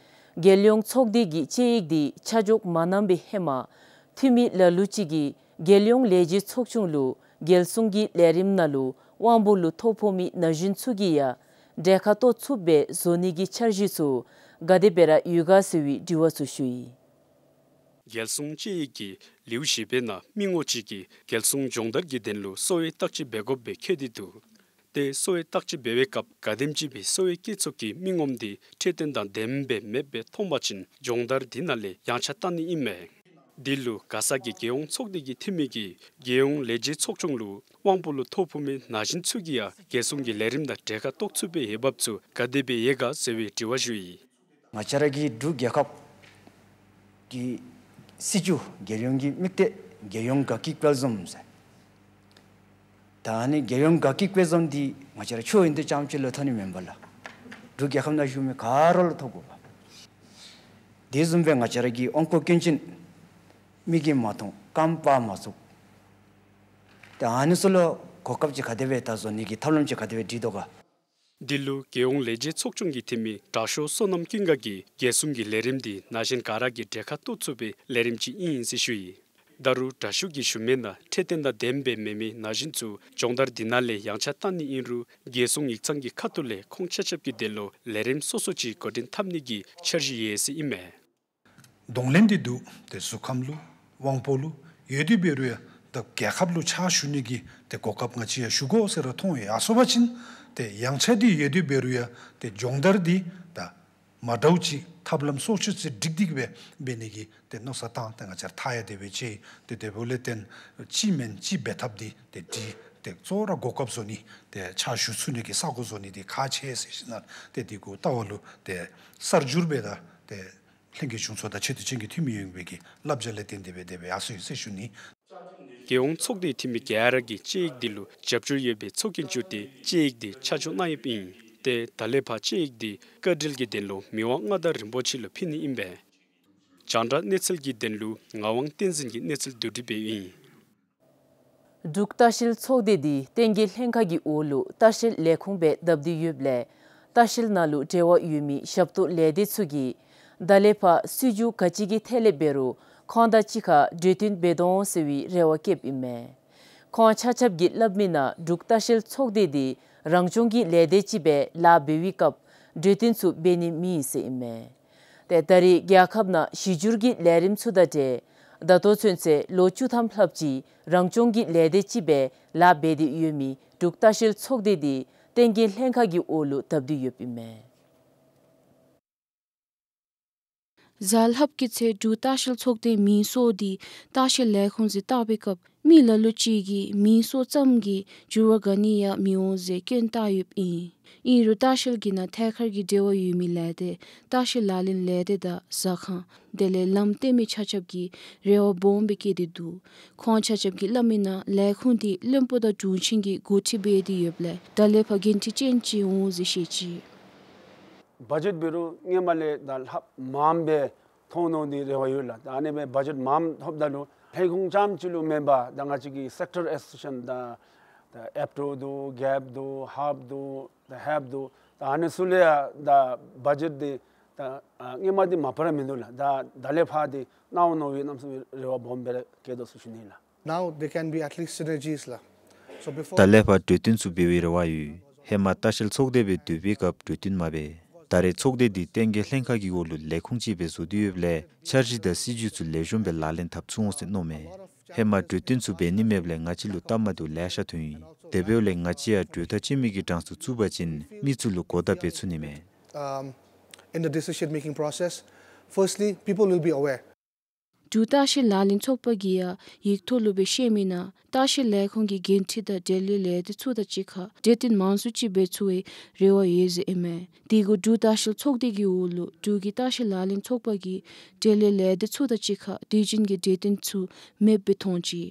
རྒྱལ་ཡོངས་ཚོགས་སྡེ་གིས་དཔྱད་ཡིག་དེ་ཆ་འཇོག་མ་གནང་བའི་ཧེ་མ་འཐུས་མི་ལ་ལུ་ཅིག་གིས་རྒྱལ་ཡོངས་ལས་བྱེད་ཚོགས་ཆུང་ལུ་རྒྱལ་སྲུང་གི་ལས་རིམ་ནང་ལུ་དབང་པོ་ལུ་ཐོ་ཕོག་མི་ན་གཞོན་ཚུ་གིས་ཡང་གྲལ་ཁར་གཏོགས་ཚུགསཔ་སྦེ་བཟོ་ནི་གི་འཆར་གཞི་ཚུ་ག་དེ་སྦེ་ར་ཡོད་ག་ཟེར་བའི་དྲི་བ་ཚུ་ཞུ་ཡི། རྒྱལ་སྲུང་དཔྱད་ཡིག་གི་ལེའུ་བཞི་པའི་ནང་མི་ངོམ་ཅིག་གིས་རྒྱལ་སྲུང་སྦྱོང་བརྡར་གྱི་དོན་ལུ་གསོ་བའི་བརྟག་དཔྱད་འབད་དགོཔ་སྦེ་བཀོད་དེ་འདུག། ཏེ་གསོ་བའི་བརྟག་དཔྱད་འབད་བའི་སྐབས་ག་དེམ་ཅིག་སྦེ་གསོ་བའི་སྐྱེད་ཚབ་ཀྱིས་མི་ངོམ་དེ་འཕྲོད་བསྟེན་དང་ལྡནམ་སྦེ་མེདཔ་སྦེ་མཐོང་པ་ཅིན་སྦྱོང་བརྡར་དེ་ནང་ལས་ཡངས་ཆག་བཏང་ནི་ཨིན་མས། དེ་ལུ་མགར་ས་གི་རྒྱལ་ཡོངས་ཚོགས་སྡེ་གི་འཐུས་མི་གིས་རྒྱལ་ཡོངས་ལས་བྱེད་ཚོགས་ཆུང་ལུ་དབང་པོ་ལུ་ཐོ་ཕོག་མི་ན་གཞོན་ཚུ་གིས་ཡང་རྒྱལ་སྲུང་གི་ལས་རིམ་དང་གྲལ་ཁར་གཏོགས་ཚུགས་པའི་འོས་འབབ་ཚུ་ག་དེ་སྦེ་ཡོད་ག་ཟེར་བའི་དྲི་བ་ཞུ་ཡི། ང་བཅས་ར་གི་འབྲུག་རྒྱལ་ཁབ་ཀྱི་སྲིད་བྱུས་རྒྱལ་ཡོངས་ཀྱི་དམིགས་གཏད་རྒྱལ་ཡོངས་དགའ་སྐྱིད་དཔལ་འཛོམས་ཟེར། ད་ཨ་ནི་རྒྱལ་ཡོངས་དགའ་སྐྱིད་དཔལ་འཛོམས་འདི་ང་བཅས་ར་ཆོས་ཡོན་ཏན་རྐྱངམ་ཅིག་ལུ་ཐོགས་ནི་མེན་པར་ལགས། འབྲུག་རྒྱལ་ཁབ་ནང་བཞུགས་མི་ག་ར་ལུ་ཐོགས་དགོ་པས། དེ་བཟུམ་སྦེ་ང་བཅས་ར་གི་དབང་བསྐུར་སྐྱོན་ཅན་མིག་གིས་མ་མཐོང་རྐངམ་པ་མ་ཚུགས། ད་ཨ་ནི་ཚུ་ལུ་གོ་སྐབས་ཅིག་ག་དེ་སྦེ་ད་བཟོ་ནི་གི་ཐབས་ལམ་ཅིག་ག་དེ་སྦེ་སྒྲིག་དོ་ག། འདི་ལུ་རྒྱལ་ཡོངས་ལས་བྱེད་ཚོགས་ཆུང་གི་འཐུས་མི་དྲག་ཤོས་བསོད་ནམས་ཀུན་དགའ་གིས་རྒྱལ་སྲུང་གི་ལས་རིམ་འདི་ན་གཞོན་ག་ར་གིས་གྲལ་ཁར་གཏོགས་ཚུགས་པའི་ལས་རིམ་ཅིག་ཨིན་ཟེར་ཞུ་ཡི། ད་རུང་དྲག་ཤོས་ཀྱིས་ཞུ་མི་ནང་འཕྲོད་བསྟེན་དང་ལྡནམ་སྦེ་མེད་མི་ན་གཞོན་ཚུ་སྦྱོང་བརྡར་འདི་ནང་ལས་ཡངས་ཆག་བཏང་ནི་ཨིན་རུང་རྒྱལ་སྲུང་ཡིག་ཚང་གི་ཁ་ཐུག་ལས་ཁོང་ཆ་ཁྱབ་ཀྱི་དོན་ལུ་ལས་རིམ་སོ་སོ་ཅིག་འགོ་འདྲེན་འཐབ་ནི་གི་འཆར་གཞི་ཡོད་ཟེར་ཨིན་མས། གདོང་ལེན་འདི་འདུག། ཏེ་གཟུགས་ཁམས་ལུ་དབང་པོ་ལུ་ཡོད་དེ་འབད་རུང་ཡང་ད་རྒྱལ་ཁབ་ལུ་ཕྱག་ཞུ་ནི་གི་ཏེ་གོ་སྐབས་ང་བཅས་ཡང་ཞུ་དགོ་ཟེར་ར་མཐོང་ཡི། ཨ་སོང་པ་ཅིན་ཏེ་ཡངས་ཆག་འདི་ཡོད་དེ་འབད་རུང་ཡང་ཏེ་སྦྱོང་བརྡར་འདི་ད་མ་འདྲཝ་ཅིག་ཐབས་ལམ་སོ་སོ་ཅིག་སྒྲིག་སྟེ་སྦེ་འབད་ནི་གི་ཏེ་མནོ་བསམ་བཏང་སྟེ་ང་བཅས་ར་ཐག་ཡང་དེ་སྦེ་བཅད། ཏེ་དེ་འབདཝ་ལས་བརྟེན་ཅིག་མེན་ཅིག་འབད་ཐབས་འདི་ཏེ་འདི་ཏེ་གཙོ་བོ་ར་གོ་སྐབས་བཟོ་ནི་ཏེ་ཕྱག་ཞུ་ཚུགས་ནི་གི་ས་གོ་བཟོ་ནི་འདི་ཁག་ཆེ་ཟེར་ཞིནམ་ལས་ཏེ་འདི་གུ་ལྟ་བ་ལུ་ཏེ་གསར་འགྱུར་སྦེ་ད་ཏེ་ལྷན་རྒྱས་བྱུང་ཚོགས་དང་ཆེ་བསྟོད་ཅན་གྱི་འཐུས་མི་ཡོངས་ཀྱི་བསླབ་བྱ་ལས་བརྟེན་ཏེ་སྦེ་དེ་སྦེ་ཡར་སོང་ཡི་ཟེར་ཞུ་ནི། རྒྱལ་ཡོངས་ཚོགས་སྡེའི་འཐུས་མི་ག་ར་གིས་དཔྱད་ཡིག་འདི་ལུ་རྒྱབ་སྐྱོར་ཡོད་པའི་ཚོགས་རྒྱན་བསྒྱུར་ཏེ་དཔྱད་ཡིག་འདི་ཆ་འཇོག་གནང་ཡོདཔ་ཨིན། ཏེ་ད་ལས་ཕར་དཔྱད་ཡིག་འདི་བཀའ་དྲིན་གྱི་དོན་ལུ་མི་དབང་མངའ་བདག་རིན་པོ་ཆེ་ལུ་ཕུལ་ནི་ཨིན་པས། རྒྱང་བསྒྲགས་གནས་ཚུལ་གྱི་དོན་ལུ་ངག་དབང་བསྟན་འཛིན་གྱིས་གནས་ཚུལ་བསྡུ་སྒྲིག་འབདཝ་ཨིན། འབྲུག་ལྟ་བཤལ་ཚོགས་སྡེ་འདི་བསྟན་རྒྱས་ལྷན་ཁག་གི་འོག་ལུ་ལྟ་བཤལ་ལས་ཁུངས་སྦེ་བསྡབས་ཏེ་ཡོདཔ་ལས་ལྟ་བཤལ་ནང་ལུ་འབྲེལ་བ་ཡོད་མི་ཞབས་ཏོག་ལས་སྡེ་ཚུ་གིས་ད་ལས་ཕར་སྲིད་བྱུས་ག་ཅི་གི་ཐད་ལས་འབད་རུང་ཁོང་དང་གཅིག་ཁར་གྲོས་བསྟུན་འབད་དོ་འོང་ཟེར་བའི་རེ་བ་བསྐྱེདཔ་ཨིན་མས། ཁོང་ཆ་ཁྱབ་ཀྱིས་སླབ་མི་ནང་འབྲུག་ལྟ་བཤལ་ཚོགས་སྡེ་འདི་རང་སྐྱོང་གི་ལས་སྡེ་ཅིག་སྦེ་ལཱ་འབད་བའི་སྐབས་གྲོས་བསྟུན་ཚུ་འབད་ནི་མེད་ཟེར་ཨིན་མས། ཏེ་ད་རེས་རྒྱལ་ཁབ་ནང་གཞི་བསྒྱུར་གྱི་ལས་རིམ་ཚུ་དང་འབྲེལ་ད་ལྟོ་ཚུན་ཚོད་ལོ་བཅུ་ཐམ་ལྷགཔ་ཅིག་རང་སྐྱོང་གི་ལས་སྡེ་ཅིག་སྦེ་ལཱ་འབད་དེ་ཡོད་མི་འབྲུག་ལྟ་བཤལ་ཚོགས་སྡེ་འདི་བསྟན་རྒྱས་ལྷན་ཁག་གི་འོག་ལུ་བསྡབས་ཏེ་ཡོདཔ་ཨིན་མས། གཟའ་ལྷགཔ་གི་ཚེ་འབྲུག་ལྟ་བཤལ་ཚོགས་སྡེའི་མིང་སོགས་འདི་ལྟ་བཤལ་ལས་ཁུངས་ཟེར་བཏགས་པའི་སྐབས་མི་ལ་ལུ་ཅིག་གིས་མིང་སོགས་ཙམ་གྱིས་འགྱུར་བ་ག་ནི་ཡང་མི་འོང་ཟེར་སྐྱོན་བཏགས་ཡོདཔ་ཨིན། ཨིན་རུང་ལྟ་བཤལ་གྱི་ནང་ཐད་ཀར་གྱི་འབྲེལ་བ་ཡོད་མི་ལས་སྡེ་ལྟ་བཤལ་ལག་ལེན་ལས་སྡེ་དང་ཟ་ཁང་དེ་ལས་ལམ་སྟོན་མི་ཆ་ཁྱབ་ཀྱིས་རེ་བ་སྦོམ་སྦེ་བསྐྱེད་དེ་འདུག། ཁོང་ཆ་ཁྱབ་ཀྱིས་སླབ་མི་ནང་ལས་ཁུངས་འདི་བློན་པོ་དང་དྲུང་ཆེན་གྱིས་འགོ་ཁྲིད་འབད་དེ་ཡོདཔ་ལས་ད་ལས་ཕར་འགན་འཁྲི་ཅན་ཅིག་འོང་ཟེར་བཤད་ཅི། བ་ཇེཊ་འབད་རུང་སྔོན་མ་ལས་ད་ལྷགཔ་མངམ་སྦེ་ཐོབ་ནི་འདི་རེ་བ་ཡོད་ལགས། ད་ཨ་ནི་སྦེ་བ་ཇེཊ་མངམ་ཐོབ་ད་ལུ་ལས་ཁུངས་རྐྱངམ་ཅིག་ལུ་མེན་པར་ད་ང་བཅས་ཀྱི་སེཀ་ཊར་ཨེ་སོ་སི་ཨེ་ཤན་ད་ད་ཨེབ་ཊོ་འདུག། གེབ་འདུག། ཧཱབ་འདུག། ད་ཧེབ་འདུག། ད་ཨ་ནི་ཚུ་ལུ་ཡང་ད་བ་ཇེཊ་འདི་ད་ཨ་སྔོན་མ་འདི་མ་པ་ར་མིན་འདུག་ལགས། ད་ད་ལས་ཕར་འདི་གནང་འོང་མནོ་བའི་གནམ་མེད་ས་མེད་རེ་བ་སྦོམ་སྦེ་ར་བསྐྱེད་དོ་ཟེར་ཞུ་ནི་ལགས། Now there can be at least synergies ལགས། So before ད་ལས་ཕར་གྲོས་བསྟུན་ཚུ་འབད་བའི་རེ་བ་ཡོད། ཧེ་མ་ལྟ་བཤལ་ཚོགས་སྡེ་སྦེ་སྡོད་པའི་སྐབས་གྲོས་བསྟུན་མ་འབད། ད་རེས་ཚོགས་སྡེ་འདི་བསྟན་རྒྱས་ལྷན་ཁག་གི་འོག་ལུ་ལས་ཁུངས་ཅིག་སྦེ་བཟོ་སྟེ་ཡོདཔ་ལས་འཆར་གཞི་དང་སྲིད་བྱུས་ཚུ་ལེགས་ཤོམ་སྦེ་ལག་ལེན་འཐབ་ཚུགས་འོང་ཟེར་མནོཝ་མས། ཧེ་མ་གྲོས་བསྟུན་ཚུ་འབད་ནི་མེདཔ་ལས་ང་བཅས་ལུ་སྟབས་མ་བདེཝ་ལེ་ཤ་ཐོན་ཡི། དེ་འབདཝ་ལས་ང་བཅས་ཡང་གྲོས་ཐག་བཅད་མི་གི་གྲངས་སུ་བཙུགས་པ་ཅིན་མི་ཚུ་ལུ་གོ་བརྡ་འབད་ཚུགས་ནི་མས། Um, in the decision making process, firstly, people will be aware. འབྲུག་ལྟ་བཤལ་ལག་ལེན་ཚོགས་པ་གིས་ཡང་ཡིག་ཐོག་ལུ་སྦེ་བཤད་མི་ནང་ལྟ་བཤལ་ལས་ཁུངས་ཀྱི་འགན་འཁྲི་དང་འབྲེལ་ཡོད་ལས་སྡེ་ཚུ་དང་གཅིག་ཁར་གྲོས་བསྟུན་མང་སུ་ཅིག་འབད་ཚུགས་པའི་རེ་བ་ཡོད་ཟེར་ཨིན་མས། དེ་གུ་འབྲུག་ལྟ་བཤལ་ཚོགས་སྡེ་གི་འོག་ལུ་འབྲུག་གི་ལྟ་བཤལ་ལག་ལེན་ཚོགས་པ་གིས་འབྲེལ་ཡོད་ལས་སྡེ་ཚུ་དང་གཅིག་ཁར་དུས་རྒྱུན་གྱི་གྲོས་བསྟུན་ཚུ་མེདཔ་སྦེ་མཐོང་ཅི།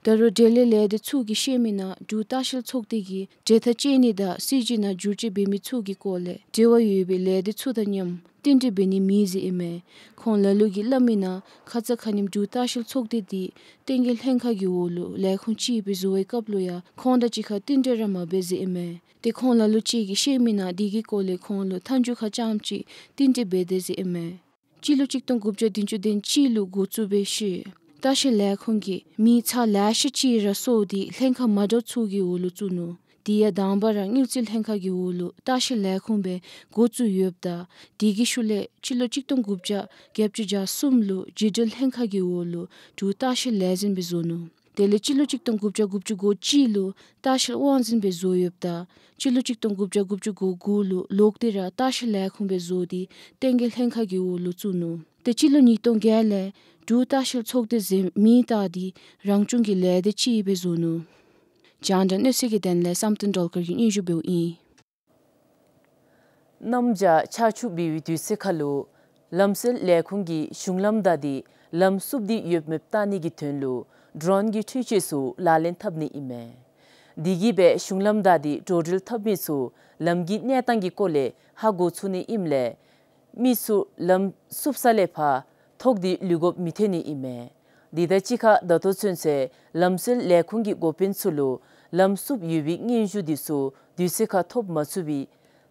ད་རུང་འབྲེལ་ཡོད་ལས་སྡེ་ཚུ་གིས་བཤད་མི་ནང་འབྲུག་ལྟ་བཤལ་ཚོགས་སྡེ་གིས་གྲོས་ཐག་བཅད་ནི་དང་སྲིད་བྱུས་ནང་བསྒྱུར་བཅོས་འབད་མི་ཚུ་གི་སྐོར་ལས་འབྲེལ་བ་ཡོད་པའི་ལས་སྡེ་ཚུ་དང་མཉམ་བསྟུན་གྲོས་འབད་ནི་མེད་ཟེར་ཨིན་མས། ཁོང་ལ་ལུ་གིས་སླབ་མི་ནང་ཁ་ཙ་ཁ་ཉིནམ་འབྲུག་ལྟ་བཤལ་ཚོགས་སྡེ་འདི་བསྟན་རྒྱས་ལྷན་ཁག་གི་འོག་ལུ་ལས་ཁུངས་ཅིག་སྦེ་བཟོ་བའི་སྐབས་ལུ་ཡང་ཁོང་དང་གཅིག་ཁར་བསྟུན་གྲོས་ར་མ་འབད་ཟེར་ཨིན་མས། ཏེ་ཁོང་ལ་ལུ་ཅིག་གིས་བཤད་མི་ནང་དེ་གི་སྐོར་ལས་ཁོང་ལུ་མཐའ་མཇུག་ཁར་རྐྱངམ་ཅིག་བསྟུན་གྲོས་འབད་དེས་ཟེར་ཨིན་མས། སྤྱི་ལོ་གཅིག་སྟོང་དགུ་བརྒྱ་བདུན་ཅུ་དོན་གཅིག་ལུ་འགོ་བཙུགས་པའི་ཤུལ་ལྟ་བཤལ་ལས་ཁུངས་ཀྱིས་མི་ཚང་ལེ་ཤ་ཅིག་ར་སོར་ཏེ་ལྷན་ཁག་མ་འདྲཝ་ཚུ་གི་འོག་ལུ་བཙུགས་ནུག། དེ་ཡང་དང་པ་ར་དངུལ་རྩིས་ལྷན་ཁག་གི་འོག་ལུ་ལྟ་བཤལ་ལས་ཁུངས་སྦེ་འགོ་བཙུགས་ཡོདཔ་ད་དེ་གི་ཤུལ་ལས་སྤྱི་ལོ་གཅིག་སྟོང་དགུ་བརྒྱ་བརྒྱད་ཅུ་གྱ་གསུམ་ལུ་རྒྱུད་འབྲེལ་ལྷན་ཁག་གི་འོག་ལུ་འབྲུག་ལྟ་བཤལ་ལས་འཛིན་སྦེ་བཟོ་ནུག། དེ་ལས་སྤྱི་ལོ་གཅིག་སྟོང་དགུ་བརྒྱ་དགུ་བཅུ་གོ་གཅིག་ལུ་ལྟ་བཤལ་དབང་འཛིན་སྦེ་བཟོ་ཡོདཔ་ད་སྤྱི་ལོ་གཅིག་སྟོང་དགུ་བརྒྱ་དགུ་བཅུ་གོ་དགུ་ལུ་ལོག་སྟེ་ར་ལྟ་བཤལ་ལས་ཁུངས་སྦེ་བཟོ་སྟེ་བསྟན་རྒྱས་ལྷན་ཁག་གི་འོག་ལུ་བཙུགས་ནུག། ཏེ་སྤྱི་ལོ་ཉིས་སྟོང་བརྒྱད་ལས་འབྲུག་ལྟ་བཤལ་ཚོགས་སྡེ་ཟེར་མིང་བཏགས་ཏེ་རང་སྐྱོང་གི་ལས་སྡེ་ཅིག་སྦེ་བཟོ་ནུག། རྒྱང་བསྒྲགས་གནས་ཚུལ་གྱི་དོན་ལས་བསམ་གཏན་སྒྲོལ་དཀར་གྱིས་སྙན་ཞུ་འབདཝ་ཨིན། གནམ་བྱཱར་ཆར་ཆུ་འབབ་པའི་དུས་ཚོད་ཁར་ལུ་ལམ་སེལ་ལས་ཁུངས་ཀྱིས་གཞུང་ལམ་བདའ་སྟེ་ལམ་བསུབ་སྟེ་ཡོདཔ་མེདཔ་བལྟ་ནི་གི་དོན་ལུ་ཌོརོན་གྱི་འཕྲུལ་ཆས་ཚུ་ལག་ལེན་འཐབ་ནི་ཨིན་མས། དེ་གིས་སྦེ་གཞུང་ལམ་བདའ་སྟེ་འགྲོ་འགྲུལ་འཐབ་མི་ཚུ་ལམ་གྱི་གནས་སྟངས་ཀྱི་སྐོར་ལས་ཧ་གོ་ཚུགས་ནི་ཨིནམ་ལས་མི་ཚུ་ལམ་བསུབ་ས་ལས་ཕར་ཐོགས་ཏེ་ལུས་དགོཔ་མི་ཐོན་ནི་ཨིན་མས། དེ་དང་གཅིག་ཁར་ད་ལྟོ་ཚུན་ཚོད་ལམ་སེལ་ལས་ཁུངས་ཀྱི་འགོ་དཔོན་ཚུ་ལུ་ལམ་བསུབ་ཡོད་པའི་སྙན་ཞུ་འདི་ཚུ་དུས་ཚོད་ཁར་ཐོབ་མ་ཚུགས་པའི་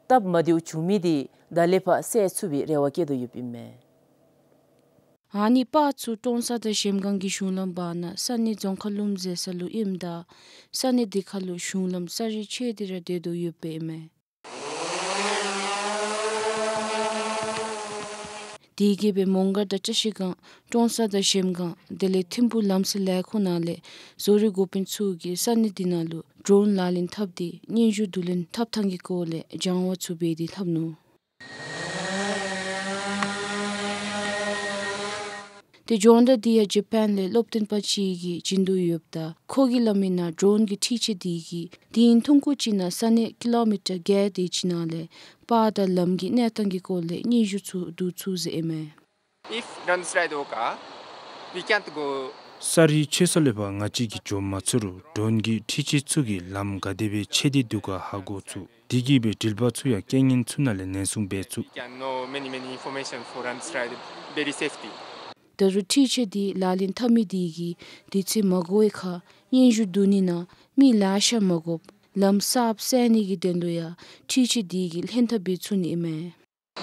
སྟབས་མ་བདེཝ་བྱུང་མི་འདི་ད་ལས་ཕར་སེལ་ཚུགས་པའི་རེ་བ་བསྐྱེད་དོ་ཡོདཔ་ཨིན་མས། ཨ་ནི་པར་ཚུ་ཀྲོང་གསར་དང་གཞལམ་སྒང་གི་གཞུང་ལམ་བར་ན་ས་གནས་རྫོང་ཁ་ལུམ་ཟེར་ས་ལུ་ཨིནམ་ད་ས་གནས་དེ་ཁར་ལུ་གཞུང་ལམ་ས་རིས་ཆད་དེ་ར་སྡོད་དོ་ཡོདཔ་ཨིན་མས། དེ་གིས་སྦེ་མོང་སྒར་དང་བཀྲ་ཤིས་སྒང་ཀྲོང་གསར་དང་གཞལམ་སྒང་དེ་ལས་ཐིམ་ཕུག་ལམ་སེལ་ལས་ཁུངས་ནང་ལས་བཟོ་རིག་འགོ་དཔོན་ཚུ་གིས་ས་གནས་དེ་ནང་ལུ་ཌོརོན་ལག་ལེན་འཐབ་སྟེ་སྙན་ཞུ་བསྡུ་ལེན་འཐབ་ཐངས་ཀྱི་སྐོར་ལས་སྦྱང་བ་ཚུ་འབད་དེ་ལྷབ་ནུག། ཏེ་སྦྱོང་བརྡར་འདི་ཡང་ཇ་པཱན་ལས་སློབ་སྟོན་པ་ཅིག་གིས་བྱིན་དོ་ཡོདཔ་ད་ཁོ་གིས་སླབ་མི་ནང་ཌོརོན་གྱི་འཕྲུལ་ཆས་འདི་གིས་དེ་ཡུན་ཐུང་ཀུ་ཅིག་ནང་ས་གནས་ཀི་ལོ་མི་ཊར་བརྒྱད་དེ་ཅིག་ནང་ལས་པར་དང་ལམ་གྱི་གནས་སྟངས་ཀྱི་སྐོར་ལས་སྙན་ཞུ་ཚུ་བསྡུ་ཚུགས་ཟེར་ཨིན་མས། If landslide occur, we can't go. ས་རིས་ཆད་ས་ལས་ཕར་ང་བཅས་ཀྱིས་འགྱོ་མ་ཚུགས་རུང་ཌོརོན་གྱི་འཕྲུལ་ཆས་ཚུ་གིས་ལམ་ག་དེ་སྦེ་ཆད་དེ་འདུག་ག་ཧ་གོ་ཚུགས། དེ་གིས་སྦེ་འགྲུལ་པ་ཚུ་ཡང་རྐྱེན་ངན་ཚུ་ནང་ལས་ནན་སྲུང་འབད་ཚུགས། We can know many, many information for landslide very safety. ད་རུང་འཕྲུལ་ཆས་འདི་ལག་ལེན་འཐབ་མི་དེ་གིས་དུས་ཚོད་མ་འགོར་བའི་ཁར་སྙན་ཞུ་བསྡུ་ནི་ནང་མི་ལེ་ཤ་མ་དགོཔ་ལམ་གསརཔ་བསལ་ནི་གི་དོན་ལུ་ཡང་འཕྲུལ་ཆས་དེ་གིས་ལྷན་ཐབས་འབད་ཚུགས་ནི་ཨིན་མས།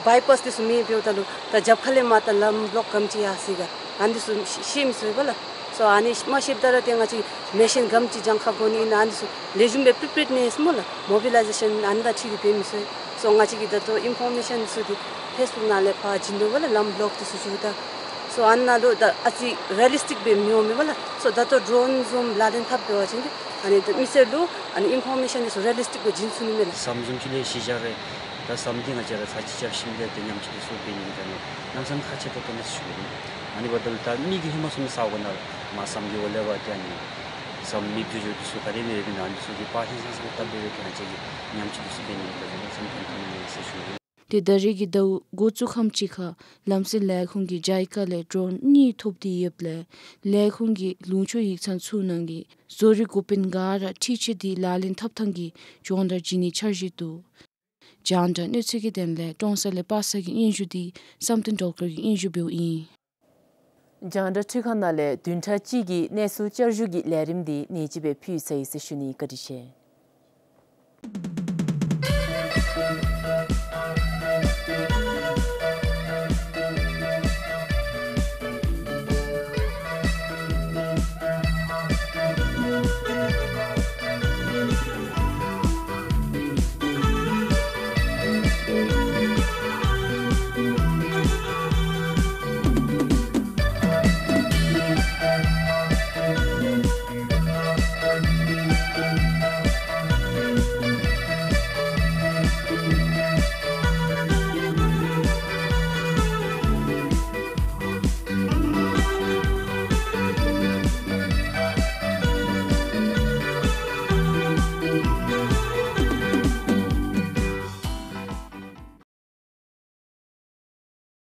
བའི་པཱསི་འདི་ཚུ་མེདཔ་འབདཝ་ད་ལུ་ད་རྒྱབ་ཁ་ལས་མར་ད་ལམ་བློཀ་ག་དེམ་ཅིག་ཡར་སོ་ཡི་ག་ཨ་ནི་འདི་ཚུ་ཤེས་མི་ཚུགས་པས་ལགས། སོ་ཨ་ནི་མ་ཤེསཔ་ད་ར་ཏེ་ང་བཅས་མེ་ཤིན་ག་དེམ་ཅིག་གྱངས་ཁ་དགོ་ནི་ཨིན་ན་ཨ་ནི་འདི་ཚུ་ལེགས་ཤོམ་སྦེ་པི་རི་པེརཌ་ནེསི་སྨོ་ལགས། མོ་བི་ལའི་ཟེ་ཤཱན་ཨ་ནི་ད་འཁྲིལ་ཏེ་འབད་མི་ཚུགས། སོ་ང་བཅས་ཀྱིས་ད་ལྟོ་ཨིན་ཕོར་མེ་ཤཱན་འདི་ཚུ་འདི་ཕེསི་བུཀ་ནང་ལས་ཕར་བྱིན་དོ་བས་ལགས། ལམ་བློཀ་འདི་ཚུ་བྱུངམ་ད། སོ་ཨ་ནཱ་ལུ་ད་ཨ་ཙི་རི་ཡ་ལི་སི་ཊིཀ་སྦེ་མི་འོང་མས་པ་ལགས། སོ་ད་ལྟོ་ཌོརོན་བཟུམ་ལག་ལེན་འཐབ་འབད་བ་ཅིན་ཏེ་ཨ་ནི་ད་མི་སེར་ལུ་ཨ་ནི་ཨིན་ཕོར་མེ་ཤཱན་འདི་ཚུ་རི་ཡ་ལི་སི་ཊིཀ་སྦེ་བྱིན་ཚུགས་ནི་མས་ལགས། ཟམ་བཟུམ་ཅིག་ལས་གཞི་བཞག་རུང་ད་ཟམ་འདི་ང་བཅས་ར་ཚར་གཅིག་རྐྱབ་ཞིནམ་ལས་ཏེ་ཉམས་བཅོས་འདི་ཚུ་འབད་ནི་ཨིན་ད་ལགས། གནམ་མེད་ས་མེད་ཁག་ཆེ་ཏོག་ཏོ་ཨིན་ཟེར་ཞུ་ནི། ཨ་ནི་འབདཝ་ད་ལུ་ད་མི་གིས་ཧེ་མ་ཚུ་ནི་ས་གོ་ནང་མར་ཟམ་གྱི་འོག་ལས་འབད་དེ་ཨ་ནི་ཟམ་མེདཔ་འགྱོ་འགྱོཝ་འདི་ཚུ་ག་དེ་སྦེ་ཡོདཔ་ཨིན་ན་ཨ་ནི་འདི་ཚུ་གི་པར་ཧིང་སངས་ས་སྦེ་བལྟ་འབད་བའི་ཁར་ང་བཅས་ཀྱིས་ཉམས་བཅོས་འདི་ཚུ་འབད་ནི་ཨིན་ད་ལགས། གནམ་མེད་ས་མེད་ཕན་ཐོགས་ནི་ཨིན་ཟེར་ཞུ་ནི། ཏེ་ད་རེས་ཀྱི་ཟླཝ་འགོ་བཙུགས་ཁམས་ཅིག་ཁར་ལམ་སེལ་ལས་ཁུངས་ཀྱིས་ཇའི་ཀ་ལས་ཌོརོན་གཉིས་ཐོབ་སྟེ་ཡོདཔ་ལས་ལས་ཁུངས་ཀྱི་ལུང་ཕྱོགས་ཡིག་ཚང་ཚུ་ནང་གི་བཟོ་རིག་འགོ་དཔོན་ག་ར་འཕྲུལ་ཆས་འདི་ལག་ལེན་འཐབ་ཐངས་ཀྱི་སྦྱོང་བརྡར་བྱིན་ནིའི་འཆར་གཞི་འདུག། རྒྱང་བསྒྲགས་གནས་ཚུལ་གྱི་དོན་ལས་ཀྲོང་གསར་ལས་པ་སངས་ཀྱི་སྙན་ཞུ་འདི་བསམ་གཏན་སྒྲོལ་དཀར་གྱིས་སྙན་ཞུ་འབདཝ་ཨིན། རྒྱང་བསྒྲགས་འཕྲུལ་ཁང་ནང་ལས་བདུན་ཕྲག་གཅིག་གི་གནས་ཚུལ་བསྐྱར་ཞུ་གི་ལས་རིམ་འདི་ནེ་ཅིག་སྦེ་ཕུལ་ཚར་ཡི་ཟེར་ཞུ་ནི། བཀའ་དྲིན་ཆེ།